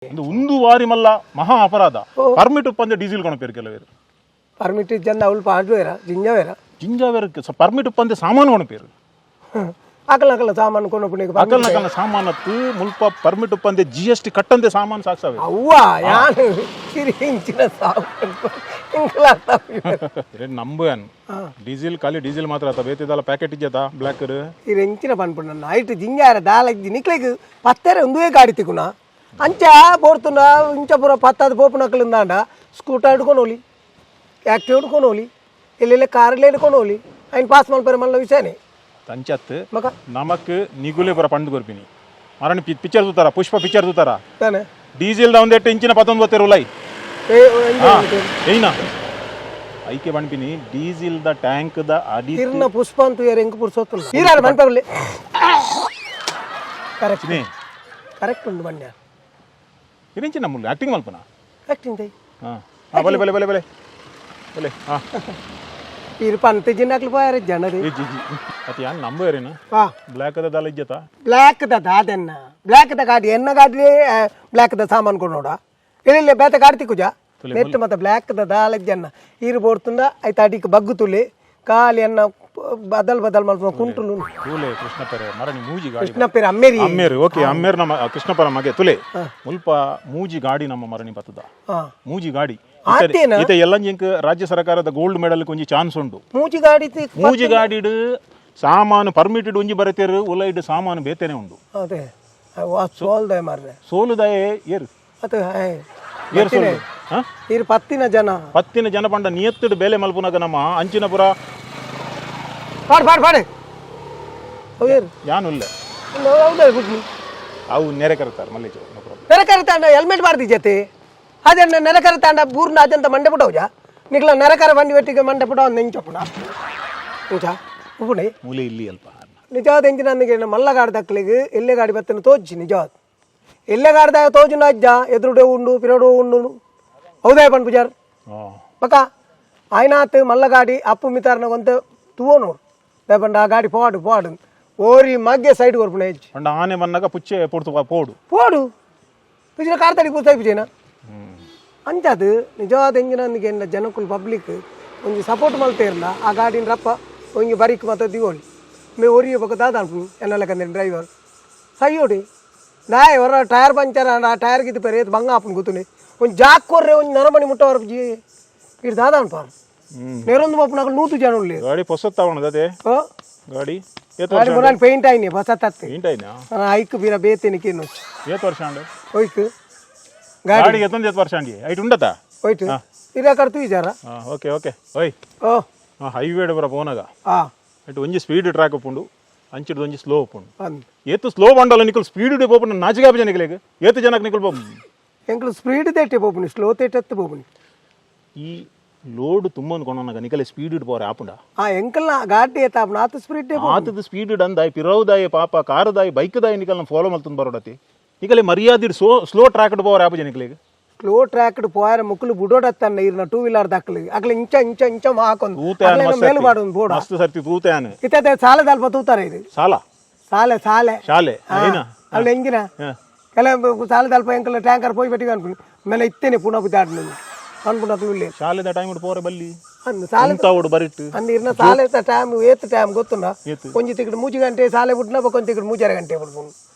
ಒಂದು ಒಂದು ವಾರಿ ಮಲ್ಲ ಮಹಾ ಅಪರಾಧ. ಪರ್ಮಿಟ್ ಉಪ್ಪಂದೆ ಡೀಸೆಲ್ ಕೊಣಪೇರು ಕೆಲವರು. ಪರ್ಮಿಟ್ ಇಜ್ಜಂದ ಅವಳು ಪಾಡ್ವೇರ ಜಿಂಜವೇರ. ಜಿಂಜಾವೇರ ಪರ್ಮಿಟ್ ಉಪ್ಪಂದೆ ಸಾಮಾನು ಕೊಣಪೇರು. ಅಕಲ ಅಕಲ ಸಾಮಾನು ಕೊನಪುಣಿಗೆ. ಅಕಲ್ ನಕಲ್ನ ಸಾಮಾನತ್ತು ಮುಲ್ಪ ಪರ್ಮಿಟ್ ಉಪ್ಪಂದೆ ಜಿಎಸ್ಟಿ ಕಟ್ಟಂದೆ ಸಾಮಾನು ಸಾಕ್ಸಾವೆ. ಅವ್ವ ಯಾನು ಇಂಚಿನ ಸಾವು ಇಂಕಲಾಗ್ತಾವ. ನಂಬುವನ್ ಡೀಸೆಲ್ ಖಾಲಿ ಡೀಸೆಲ್ ಮಾತ್ರ ಆತ ಬೇತಿದಲ್ಲ ಪ್ಯಾಕೆಟ್ ಇಜ್ಜತಾ ಬ್ಲ್ಯಾಕ್. ಇರು ಎಂಚಿನ ಪನ್ಪುಂಡ ನೈಟ್ ಜಿಂಜಾರ ದಾಲ ಇಜ್ಜಿ ನಿಕ್ಲೆಗ್ ಪತ್ತೆರೆ ಒಂದುವೇ ಗಾಡಿ ತಿಕ್ಕುನ ಅಂಚ ಬೋರ್ತುಂಡ ಇಂಚ ಪೂರ ಪತ್ತಾದ ಪೋಪುನಕ್ಲು ಸ್ಕೂಟರ್ ಹಿಡ್ಕೊಂಡು ಹೋಲಿ, ಆ್ಯಕ್ಟಿವ್ ಹಿಡ್ಕೊಂಡು ಹೋಲಿ, ಎಲ್ಲೆಲ್ಲ ಕಾರ್ಲೇ ಹಿಡ್ಕೊಂಡು ಹೋಲಿ, ಐನ್ ಪಾಸ್ ಮಲ್ಪರೆ ಮಲ್ಲ ವಿಷಯನೇ. ತಂಚತ್. ಮಗ. ನಮಕ್ ನಿಗುಲೆ ಪುರ ಪಂಡ್ ಕೊರ್ಪಿನಿ ಮರಣ ಪಿಕ್ಚರ್ ತೂತಾರ, ಪುಷ್ಪ ಪಿಕ್ಚರ್ ತೂತಾರ. ತಾನೆ. ಡೀಸೆಲ್ the ಒಂದೆಟ್ಟು ಇಂಚಿನ ಪತ್ತೊಂಬತ್ತೆರು ಲೈ. ಏ, ಎಂಜ ಉಂಟು? ಏಯ್ನ ಐಕೆ ಪಣ್ಪಿನಿ diesel the tank the ಅಡಿ. ಇರ್ನ ಪುಷ್ಪ ಅಂತ ಯಾರು ಎಂಕ್ ಪುರ್ಸೊತ್ತುಂಡ ಈರಾರು ಮನ್ಪರ್ಲಿ ಕರೆಕ್ಟ್. ಕರೆಕ್ಟ್ ಉಂಡು ಮನ್ಯ. ಇರಿಂಚಿನ ಮುಲ್ಲು ಆಕ್ಟಿಂಗ್ ಮಲ್ಪನ. ಆಕ್ಟಿಂಗ್ ತೈ. ಹಾ ಹಾ, ಬಲೆ ಬಲೆ ಬಲೆ ಬಲೆ ಬಲೆ, ಹಾ. ಇರು ಪಂತ ಜಿನ್ನಾಕ್ಲು ಪೋಯಾರ ಜನರು. ಇಜ್ಜಿ ಇಜ್ಜಿ ಅತಿ ಯಾನ್ ನಂಬುವೇರೇನು. ಹಾ. ಬ್ಲ್ಯಾಕ್ the ದಾಲ ಇಜ್ಜತ. Black the ದಾದೆನ್ನ black the ಗಾಡಿ ಎನ್ನ ಗಾಡಿ ಬ್ಲ್ಯಾಕ್ the ಸಾಮಾನು ಕೊಡೋಡ ಇಲ್ಲ ಬೇತ ಗಾಡಿ ತಿಕ್ಕುಜ ನೆಟ್ ಮತ್ತೆ ಬ್ಲ್ಯಾಕ್ the ದಾಲ ಜನ ಈರು ಬೋಡ್ತುಂಡ ಐತ ಅಡಿಕ್ ಬಗ್ಗು ತುಲಿ ಖಾಲಿ ಎನ್ನ ಬದಲ್ ಬದಲ್ ಮಲ್ಪ ಕುಂಟುಲು. ತೂಲೆ ಕೃಷ್ಣಪೆರೆ ಮರಣಿ ಮೂಜಿ ಗಾಡಿ. ಕೃಷ್ಣಪ್ಪೇರು ಅಮ್ಮೇರಿ. ಅಮ್ಮೇರು, ಓಕೆ, ಅಮ್ಮೇರು ನಮ್ಮ ಕೃಷ್ಣಪರ ಮಗೆ. ತುಲೆ ಮುಲ್ಪ ಮೂಜಿ ಗಾಡಿ ನಮ್ಮ ಮರಣಿ ಬತ್ತದ. ಹಾ. ಮೂಜಿ ಗಾಡಿ. ಆತೇನ? ಇತ್ತೆ ಎಲ್ಲಂಜಿಂಕ್ ರಾಜ್ಯ ಸರ್ಕಾರದ ಗೋಲ್ಡ್ ಮೆಡಲ್ ಒಂಜಿ ಚಾನ್ಸ್ ಉಂಡು. ಮೂಜಿ ಗಾಡಿ ಮೂಜಿ ಗಾಡಿಡ್ ಸಾಮಾನು ಪರ್ಮಿಟೆಡ್ ಒಂಜಿ ಬರತೇರು, ಉಲೈಡ್ ಸಾಮಾನು ಬೇತೇನೆ ಉಂಡು. ಅದೇ ಸೋಲ್ದ ಮಾರ್ರೆ. ಸೋಲುದಾಯೆ ಏರು? ಅದು ಏರು ಸೋಲು, ಹಾ? ಇರು ಪತ್ತಿನ ಜನ. ಪತ್ತಿನ ಜನ ಪಂಡ ನಿಯತ್ತಿಡ್ ಬೇಲೆ ಮಲ್ಪುನಾಗ ನಮ್ಮ ಅಂಚಿನಪುರ. ಪಾಡು ಪಾಡು ಪಾಡು ಹೌದೇರು. ಯಾನುಲ್ಲೆ. ಹೌದಾ ಗುಡ್ನಿ. ಅವು ನೆರೆ ಕರೆತಾರೆ ಮಲ್ಲೇಜ್, ನೋ ಪ್ರಾಬ್ಲಮ್. ನೆರಕರ ತಾಂಡ ಹೆಲ್ಮೆಟ್ ಮಾಡ್ದಿ ಜೊತೆ ಅದೇ ನೆರಕರ ತಾಂಡ ಬೂರ್ನ ಅದಂತ ಮಂಡೆ ಪುಟವುಜಾ ನಿಕ್ಲ ನೆರಕರ ಬಂಡಿ வெಟ್ಟಿಗೆ ಮಂಡೆ ಪುಟ ಒಂದು ನೆಂಚಪುಣ ಉಂಚಾ ಉಪುಣೆ. ಮೂಲೆ ಇಲ್ಲಿ ಅಲ್ಪ. ನಿಜವಾದ ಎಂಚಿನ ಅಂದಿಗೆ ಮಲ್ಲ ಗಾಡಿ ದಕ್ಕಲಿಗೆ ಎಲ್ಲೆ ಗಾಡಿ ಬತ್ತನ ತೋಜಿ. ನಿಜವಾದ ಎಲ್ಲೆ ಗಾಡಿದಾಗ ತೋಜುನ ಅಜ್ಜ ಎದುರುಡೆ ಉಂಡು ಪಿರಡು ಉಂಡು ಹೌದಾ ಪಣ್ ಪೂಜಾರ್. ಬಕ ಆಯ್ನಾತ್ ಮಲ್ಲ ಗಾಡಿ ಅಪ್ಪು ಮಿತಾರ್ನ ಒಂತ ತೂವೋ ನೋಡು ಪಂಡ ಆ ಗಾಡಿ ಪೋಡು ಪೋಡು ಓರಿ ಮಗ್ಗೆ ಸೈಡ್ ಕೊರ್ಪುಣ ಹೆಚ್ಚು. ಪಂಡ ಆನೆ ಬನ್ನಾಗ ಪುಚ್ಚೆ ಪೊಡ್ತು ಪೋಡು. ಪೋಡು ಪಿಜಿನ ಕಾರ್ ತಡಿ ಪೂಸಾಯಿ ಪಿಜೇನ ಅಂಚದು ನಿಜವಾದ ಎಂಜಿನ ಎನ್ನ ಜನಕ್ಕುಲ್ ಪಬ್ಲಿಕ್ ಒಂಜಿ ಸಪೋರ್ಟ್ ಮಲ್ತೇರ್ಲ ಆ ಗಾಡಿನ ರಪ್ಪ ಒಂಜಿ ಬರಿಕ್ ಮಾತ ದಿವೋಳಿ ಮೇ ಒರಿಯ ಬೊಕ ದಾದ ಅನ್ಪುನಿ ಎನ್ನಲ ಕಂದೆ ಡ್ರೈವರ್ ಸೈಯೋಡಿ ನಾಯ್ ಹೊರ ಟೈರ್ ಪಂಚರ್ ಆಂಡ ಆ ಟೈರ್ ಗಿದ್ದು ಪೇರೆ ಬಂಗ ಆಪುನ್ ಗೊತ್ತುನಿ ಒಂಜಿ ಜಾಕ್ ಕೊರ್ರೆ ಒಂಜಿ ನರಮಣಿ ಮುಟ್ಟವರ ಜಿ ಇರ್ ದಾದ ಅನ್ಪಾರ್ ನೇರೊಂದು ಪಪ್ಪುನಕುಲು 100 ಜನ ಉಲ್ಲೇರು. ಗಾಡಿ ಪೊಸತ್ತಾವಣ ಅದೇ. ಓ. ಗಾಡಿ ಏತ್? ಗಾಡಿ ಮುರಾನ್ ಪೇಂಟ್ ಆಯ್ನಿ ಹೊಸ ತತ್ತೆ. ಪೇಂಟ್ ಆಯ್ನಾ? ಐಕ್ ಬೀರ ಬೇತೇನಿ ಕೇನು. ಏತ್ ವರ್ಷ ಅಂಡು? ಒಯ್ಕ್ ಗಾಡಿ. ಗಾಡಿ ಎತ್ತೊಂದು ಏತ್ ವರ್ಷ ಅಂಡಿ ಐಟ್ ಉಂಡತಾ? ಒಯ್ಟು ಇರ ಕರ್ತು ಇಜಾರ. ಹಾಂ, ಓಕೆ ಓಕೆ, ಓಯ್. ಓ. ಹಾಂ, ಹೈವೇ ಬರ ಪೋನಾಗ ಐಟ್ ಒಂಜಿ ಸ್ಪೀಡ್ ಟ್ರ್ಯಾಕ್ ಉಪ್ಪುಂಡು, ಅಂಚಿಡ್ದು ಒಂಜಿ ಸ್ಲೋ ಉಪ್ಪುಂಡು. ಅಂದ್. ಏತ್ ಸ್ಲೋ ಬಂಡಲ ನಿಕುಲ್ ಸ್ಪೀಡ್ ಪೋಪುಂಡು ನಾಚಿಗೆ ಜನಕ್ಕೆ ಏತ್ ಜನಕ್ಕೆ ನಿಕುಲ್ ಪೋಪು. ಎಂಕ್ಲು ಸ್ಪೀಡ್ ತೇಟೆ ಪೋಪುನಿ, ಸ್ಲೋ ತೇಟತ್ತು ಪೋಪುನಿ. ಈ ಲೋಡ್ ತುಂಬೊಂದು ಕೊಣನಾಗ ನಿಕಲೆ ಸ್ಪೀಡ್ ಪೋರೆ ಆಪುಂಡ? ಆ ಎಂಕಲ್ನ ಗಾಡಿ ಏತಾಪುನ ಆತ ಸ್ಪೀಡ್. ಆತದ ಸ್ಪೀಡ್ ಅಂದಾಯ್ ಪಿರವುದಾಯ ಪಾಪ ಕಾರುದಾಯ ಬೈಕ್ದಾಯ ನಿಕಲ್ನ ಫಾಲೋ ಮಲ್ತೊಂದು ಬರೋಡತಿ ನಿಕಲೆ ಮರ್ಯಾದೆ slow slow track ಪೋರೆ ಆಪುಜ ನಿಕಲೆಗ್? ಸ್ಲೋ ಟ್ರ್ಯಾಕ್ ಪೋಯರ ಮುಕ್ಕಲು ಬುಡೋಡತ್ತನ್ನ ಇರ್ನ ಟೂ ವೀಲರ್ ದಕ್ಕಲು ಅಕ್ಲ ಇಂಚ ಇಂಚ ಇಂಚ ಹಾಕೊಂದು ತೂತೆ. ಮೇಲು ಬಾಡೊಂದು ಬೋಡ. ಮಸ್ತ್ ಸರ್ತಿ ತೂತೆ. ಇತ್ತೆ ಸಾಲೆ ದಲ್ಪ ತೂತಾರೆ ಇದು. ಸಾಲ. ಸಾಲೆ ಸಾಲೆ. ಶಾಲೆ ಏನ? ಅವಳು ಎಂಗಿನ ಕೆಲ ಸಾಲೆ ದಲ್ಪ ಎಂಕಲ್ ಟ್ಯಾಂಕರ್ ಪೋಯಿ ಪೆಟ್ಟಿಗೆ ಅನ್ಪುನಿ ಮೇಲೆ ಇತ್ತೇನೆ ಪುನಃ ಬುದ್ದಾಡ್ನು ಅನ್ಪುನ ಅಕ್ಲು ಶಾಲೆದ ಟೈಮ್ ಪೋರೆ ಬಲ್ಲಿ. ಅಂದ್ ಸಾಲೆ. ಉಂತಾವಡು ಬರಿಟ್ಟು. ಅಂದ್ ಇರ್ನ ಸಾಲೆ ಟೈಮ್ ಏತ್ ಟೈಮ್ ಗೊತ್ತುಂಡ? ಏತ್? ಒಂಜಿ ತಿಕ್ಕಡು 3 ಗಂಟೆ ಸಾಲೆ ಬಿಟ್ನ ಬೊಕ ಒಂಜಿ ತಿಕ್ಕಡು 3.5 ಗಂಟೆ ಬಿಡ್ಪುನು.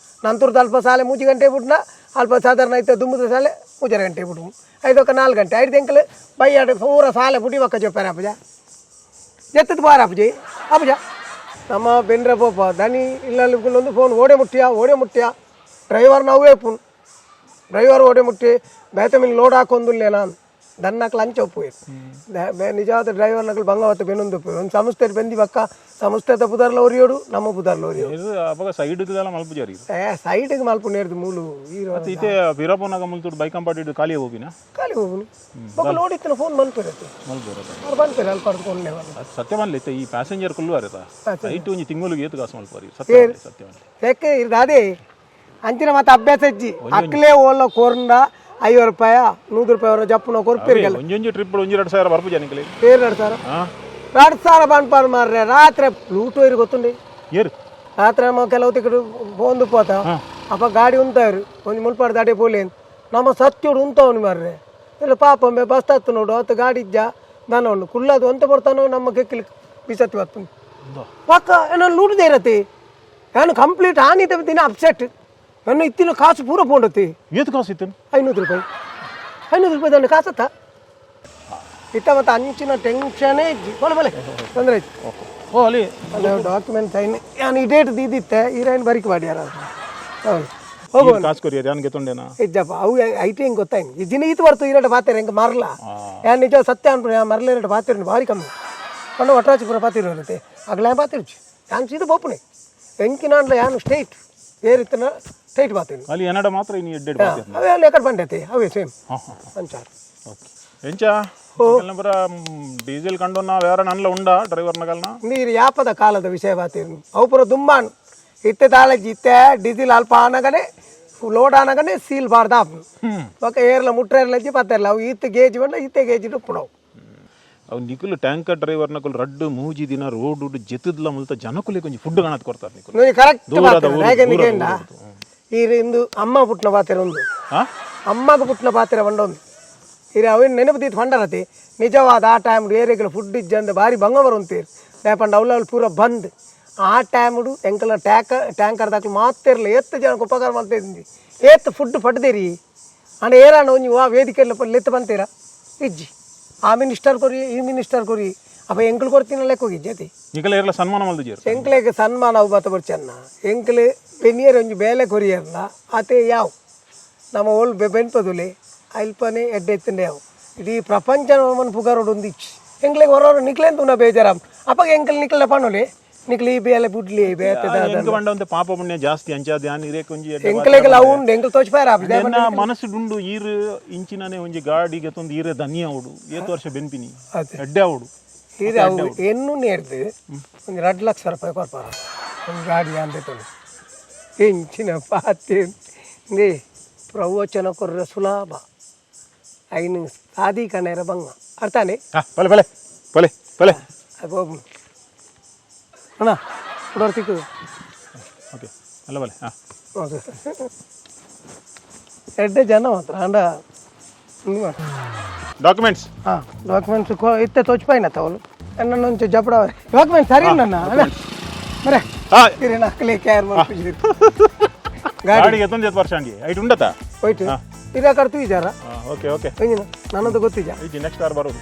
ನಂತರ ಅಲ್ಪ ಸಾಲೆ 3 ಗಂಟೆ ಬಿಟ್ನ ಅಲ್ಪ ಸಾಧಾರಣ ಐತೆ ದುಮ್ಮದ ಸಾಲೆ 3.5 ಗಂಟೆ ಬಿಡ್ಪುನು ಐದೊಕ್ಕ 4 ಗಂಟೆ ಐದು ಎಂಕಲ್ ಬೈಯಾಡ ಪೂರ ಸಾಲೆ ಬುಡಿ ಬೊಕ್ಕ ಜೊಪ್ಪಾರ ಅಪ್ಪಜ ಜತ್ತದ ಬಾರ ಅಪ್ಪಜಿ ಅಪ್ಪಜ ನಮ್ಮ ಬೆಂಡ್ರೆ ಪೋಪ ದನಿ ಇಲ್ಲ ಒಂದು ಫೋನ್ ಓಡೆ ಮುಟ್ಟಿಯಾ ಓಡೆ ಮುಟ್ಟಿಯಾ ಡ್ರೈವರ್ ನಾವೇ ಪುನ್ ಡ್ರೈವರ್ ಓಡೆ ಮುಟ್ಟಿ ಬೇತ ಮೀನು ಲೋಡ್ ಹಾಕೊಂದುಲ್ಲೇನಾ ದನ್ನಕ್ಲು ಅಂಚ ಒಪ್ಪುವೆ ನಿಜವಾದ ಡ್ರೈವರ್ ನಕಲು ಬಂಗವತ್ತು ಬೆನ್ನೊಂದು ಒಂದು ಸಂಸ್ಥೆ ಬೆಂದಿ ಬಕ್ಕ ಸಂಸ್ಥೆದ ಪುದರ್ಲ ಒರಿಯೋಡು ನಮ್ಮ ಪುದರ್ಲ ಒರಿಯೋಡು. ಇದು ಅಪಗ ಸೈಡ್ ಮಲ್ಪ ಜಾರಿ. ಏ ಸೈಡ್ಗೆ ಮಲ್ಪ ನೇರ್ದು ಮೂಲು ಈರು. ಮತ್ತೆ ಇತ್ತೆ ವೀರಪ್ಪನಾಗ ಮುಲ್ತುಡು ಬೈಕ್ ಕಂಪಾಟಿಡ್ ಖಾಲಿ ಹೋಗಿನ. ಖಾಲಿ ಹೋಗುನು ಬೊಕ್ಕ ಲೋಡ್ ಇತ್ತಿನ ಫೋನ್ ಮನ್ಪಿರತ್ತೆ. ಮಲ್ಪುರತ. ಅವ್ರು ಬಂದ್ಪೇರು ಅಲ್ಲಿ ಪಡ್ಕೊಂಡೆ. ಸತ್ಯ ಮನ್ಲೆ ಇತ್ತೆ ಈ ಪ್ಯಾಸೆಂಜರ್ ಕುಲ್ಲು ಅರೆತ ಐಟ್ ಒಂಜಿ ತಿಂಗಳಿಗೆ ಏತು ಕಾಸು ಮಲ್ಪರಿ ಸತ್ಯ ಮನ್ಲೆ, ಸತ್ಯ ಮನ್ಲೆ. ಯಾಕೆ ಇದು ಅದೇ ಅಂಚಿನ ಮತ್ತೆ ಅಭ್ಯಾಸ ಇಜ್ಜಿ ಅಕ್ಲೇ ಓಲ ಕೋರ್ಂಡ 50 ರೂಪಾಯ 100 ರೂಪಾಯಿ ಅವರ ಜಪ್ಪುನ ಕೊರ್ಪೇರಿಗೆಲ್ಲ. ಒಂಜೊಂಜಿ ಟ್ರಿಪ್ ಒಂಜಿ 2000 ಬರ್ಪು ನಿಕಲೆ. పేరు 2000. ಹಾ. 2000 ಬಂದ್ಪಾರು ಮಾರ್ರೆ ರಾತ್ರಿ ಬ್ಲೂಟೂ ಇರು ಗೊತ್ತುಂಡಿ. ಏರು? ರಾತ್ರಿ ನಮ್ಮ ಕೆಲವು ತಿಕ್ಕಡು ಫೋನ್ ಪೋತ ಅಪ್ಪ ಗಾಡಿ ಉಂತಾರು ಒಂಜಿ ಮುಲ್ಪಾಡು ದಾಟಿ ಪೋಲೇನ್ ನಮ್ಮ ಸತ್ಯೋಡು ಉಂತವನು ಮಾರ್ರೆ. ಇಲ್ಲ ಪಾಪ ಒಮ್ಮೆ ಬಸ್ ಹತ್ತು ನೋಡು, ಆತ ಗಾಡಿ ಇಜ್ಜ ದನ ಉಂಡು ಕುಲ್ಲದು ಅಂತ ಬರ್ತಾನೋ ನಮ್ಮ ಕೆಕ್ಕಿಲಿ ಬಿಸತ್ತಿ ಬತ್ತು ಪಕ್ಕ ಏನೋ ಲೂಟದೇ ಇರತ್ತೆ. ನಾನು ಕಂಪ್ಲೀಟ್ ಆನಿದ ದಿನ ಅಪ್ಸೆಟ್. ನನ್ನ ಇತ್ತಿನ ಕಾಸು ಪೂರ ಪೋಂಡತಿ. ಏತ್ ಕಾಸು ಇತ್ತು? 500 ರೂಪಾಯಿ. 500 ರೂಪಾಯಿ ದಂಡ ಕಾಸತ್ತ ಇತ್ತ. ಮತ್ತೆ ಅಂಚಿನ ಟೆನ್ಷನೇ ಇಜ್ಜಿ. ಬಲೆ ಬಲೆ, ತೊಂದರೆ ಆಯ್ತು. ಓ ಅಲ್ಲಿ. ಅಲ್ಲ, ಡಾಕ್ಯುಮೆಂಟ್ ಸೈನ್ ನಾನು ಈ ಡೇಟ್ ದೀದಿತ್ತೆ, ಹೀರೋಯಿನ್ ಬರಿಕೆ ಮಾಡಿ ಯಾರು. ಹೌದು, ಹೋಗುವ. ಕಾಸು ಕೊರಿಯರ್ ಯಾನ್ ಗೆತ್ತೊಂಡೇನಾ? ಇಜ್ಜಪ್ಪ, ಅವು ಐಟಿ ಹೆಂಗೆ ಗೊತ್ತಾಯ್ತು. ಈ ದಿನ ಈತು ಬರ್ತು ಈರಟ ಪಾತಿರ ಹೆಂಗೆ ಮಾರಲ್ಲ. ಯಾನ್ ನಿಜ ಸತ್ಯ ಅನ್ಪು, ಯಾ ಮರಲ ಎರಡ ಪಾತಿರ ಭಾರಿ ಕಮ್ಮಿ. ಪಂಡ ಒಟ್ರಾಚಿಪುರ ಪಾತಿರ ಇರುತ್ತೆ ಅಗಲ ಪಾತಿರ್ಚು. ಯಾನ್ ಸೀದ ಬೋಪುನೆ ಎಂಕಿನಾಂಡ್ಲ ಯಾನು ಸ್ಟೇಟ್ ಏರಿತ್ತನ ಸ್ಟೇಟ್ ಪಾತಿರು. ಅಲ್ಲಿ ಎನ್ನಡ ಮಾತ್ರ ಇನ್ನು ಎಡ್ಡೆಡ್ ಪಾತಿರ್. ಅವೇ ಅಲ್ಲಿ ಎಕಡೆ ಬಂಡೈತಿ, ಅವೇ ಸೇಮ್. ಹಾಂ ಹಾಂ ಅಂಚಾರ. ಓಕೆ. ಎಂಚ ಪುರ ಡೀಸೆಲ್ ಕಂಡು ಬೇರೆ ನನ್ಲ ಉಂಡ ಡ್ರೈವರ್ನಗಲ್ನ? ನೀರು ಯಾಪದ ಕಾಲದ ವಿಷಯ ಬಾತಿರು. ಅವು ಪೂರ ದುಂಬಾನ್ ಇತ್ತೆ ತಾಳಜ್ಜಿ. ಇತ್ತೆ ಡೀಸೆಲ್ ಅಲ್ಪ ಆನಗನೆ ಲೋಡ್ ಆನಗನೆ ಸೀಲ್ ಬಾರ್ದ. ಬೊಕ ಏರ್ಲ ಮುಟ್ರೇರ್ಲಜ್ಜಿ ಪತ್ತೆರ್ಲ. ಅವು ಈತ್ ಗೇಜ್ ಬಂಡ ಇತ್ತೆ ಗೇಜ್ ಉಪ್ಪುನವು. ಅವು ನಿಕುಲು ಟ್ಯಾಂಕರ್ ಡ್ರೈವರ್ ನಕುಲು ರಡ್ಡು ಮೂಜಿ ದಿನ ರೋಡ್ ಜೆತ್ತದ್ಲ ಮುಲ್ತ ಜನಕುಲೆ ಕೊಂಚ ಫುಡ್ ಕಾಣತ್ ಕೊಡ್ತಾರೆ ನಿಕುಲು. ನೀವು ಕರೆಕ್ಟ್. ದೂರದ ಊರು, ಹೇಗೆ ದೂರದ ಕೇಂಡ ಈ ಇಂದು ಅಮ್ಮ ಪುಟ್ನ ಪಾತ್ರೆ ಒಂದು. ಹಾ. ಅಮ್ಮಗ ಪುಟ್ನ ಪಾತ್ರೆ ಒಂಡೊಂದು ಇರ ಅವಿನ ನೆನಪು ತೀತ್ ಪಂಡರತಿ. ನಿಜವಾದ ಆ ಟೈಮ್ ಏರಿಯಗಳು ಫುಡ್ ಇಜ್ಜಂದು ಭಾರಿ ಭಂಗ ಬರುಂತೀರ್. ಲೇಪಂಡ ಅವಳು ಪೂರ ಬಂದ್. ಆ ಟೈಮ್ಡು ಎಂಕಲ ಟ್ಯಾಂಕರ್ ದಾಕಲು ಮಾತಿರ್ಲ. ಏತ್ ಜನಕ್ಕೆ ಉಪಕಾರ ಮಾಡ್ತಿದ್ದಿ, ಏತ್ ಫುಡ್ ಪಡ್ದಿರಿ. ಅಂಡ ಏರಾಣ ಒಂಜಿ ವಾ ವೇದಿಕೆ ಲೆತ್ತು ಬಂತೀರ ಇಜ್ಜಿ. ಆ ಮಿನಿಸ್ಟರ್ ಕೊರಿ, ಈ ಮಿನಿಸ್ಟರ್ ಕೊರಿ, ಅಪ್ಪ ಎಂಕಲ್ ಕೊರ್ತಿನ ಲೆಕ್ಕ ಹೋಗಿಜ್ಜಿ ಅತಿ. ನಿಕಲ ಏರ್ಲ ಸನ್ಮಾನ ಮಲ್ದಿಜೇರು? ಎಂಕ್ಲೆಗ್ ಸನ್ಮಾನ ಅವು ಬತ್ತ ಬರ್ಚನ್ನ. ಎಂಕ್ಲೆ ಬೆನಿಯರ್ ಒಂಜಿ ಬೇಲೆ ಕೊರಿಯರ್ಲ ಆತೆ ಯಾವ್ ನಮ್ಮ ಓಲ್ ಬೆನ್ಪದುಲೆ ಅಲ್ಪನೆ ಎಡ್ಡೆ ಎತ್ತಂಡೆ. ಯಾವು ಇಡೀ ಪ್ರಪಂಚ ನಮ್ಮನ್ನು ಪುಗಾರೋಡು ಒಂದಿಚ್ಚಿ. ಎಂಕ್ಲೆಗ್ ಹೊರವರು ನಿಕ್ಲೆನ್ ತುನ ಬೇಜಾರಾಮ್. ಅಪ್ಪಗ ಎಂಕಲ್ ನಿಕ್ಲೆ ಪಣ್ಣೊಲೆ ನಿಕ್ಲೆ ಈ ಬೇಲೆ ಬುಡ್ಲಿ ಬೇತೆ. ಎಂಕ ಬಂಡ ಒಂತೆ ಪಾಪ ಪುಣ್ಯ ಜಾಸ್ತಿ ಅಂಚಾದ ಯಾನ್ ಇರೇಕ್ ಒಂಜಿ ಎಡ್ಡೆ. ಎಂಕ್ಲೆಗ್ ಅವು ಉಂಡು, ಎಂಕಲ್ ತೋಚ್ಪಾರ. ಎನ್ನ ಮನಸ್ಸುಡುಂಡು ಈರು ಇಂಚಿನನೆ ಒಂಜಿ ಗಾಡಿಗೆ ತೊಂದು ಈರೆ ಧನ್ಯ ಅವಡು, ಏತ್ ವರ್ಷ ಬೆನ್ಪಿನಿ. ಅದೇ. ಎಡ್ಡೆ ಅವಡು. ಇದು ಅವು ಎನ್ನು ನೇರ್ದು ಒಂದು 2 ಲಕ್ಷ ರೂಪಾಯಿ ಕೊಡ್ಪಾರ ಒಂದು ಗಾಡಿ ಅಂದೆ. ಎಂಚಿನ ಪಾತೆ ಇಂದೇ ಪ್ರವಚನ ಕೊರ್ರ ಸುಲಭ, ಐನು ಸಾದಿ ಕಣೇರ ಬಂಗ ಅರ್ಥಾನೆ. ಹಾ, ಬಲೆ ಬಲೆ ಬಲೆ ಬಲೆ. ಅದು ಹೋಗು ಅಣ್ಣ, ಕೊಡೋರು ತಿಕ್ಕು. ಓಕೆ, ಅಲ್ಲ, ಬಲೆ, ಹಾ. ಹೌದು, ಎಡ್ಡೆ ಜನ ಮಾತ್ರ ಅಂಡ. ಡಾಕ್ಯುಮೆಂಟ್ಸ್. ಹಾಂ, ಡಾಕ್ಯುಮೆಂಟ್ಸ್ ಇತ್ತೆ ತೋಚ್ಪಾಯಿನ ತವಲು ಎನ್ನ ಒಂಚು ಜಪಡ ಡಾಕ್ಯುಮೆಂಟ್ ಸರಿ ನನ್ನ ಅಣ್ಣ ಮರೆ. ಹಾ. ಇರೇನ ಅಕ್ಕಲೆ ಕ್ಯಾರ್ ಮಾಡ್ಪಿಜಿರಿ ಗಾಡಿ. ಗಾಡಿಗೆ ಎತ್ತೊಂದು ಎತ್ತು ವರ್ಷ ಅಂಡಿ ಐಟ್ ಉಂಡತಾ? ಹೋಯ್ತು, ಇದ ಕಡ್ತು ಇಜಾರ. Okay okay. ಒಂಜಿನ ನನ್ನದು ಗೊತ್ತಿಜ. ಇಜ್ಜಿ, ನೆಕ್ಸ್ಟ್ ಆರ್ ಬರೋದು.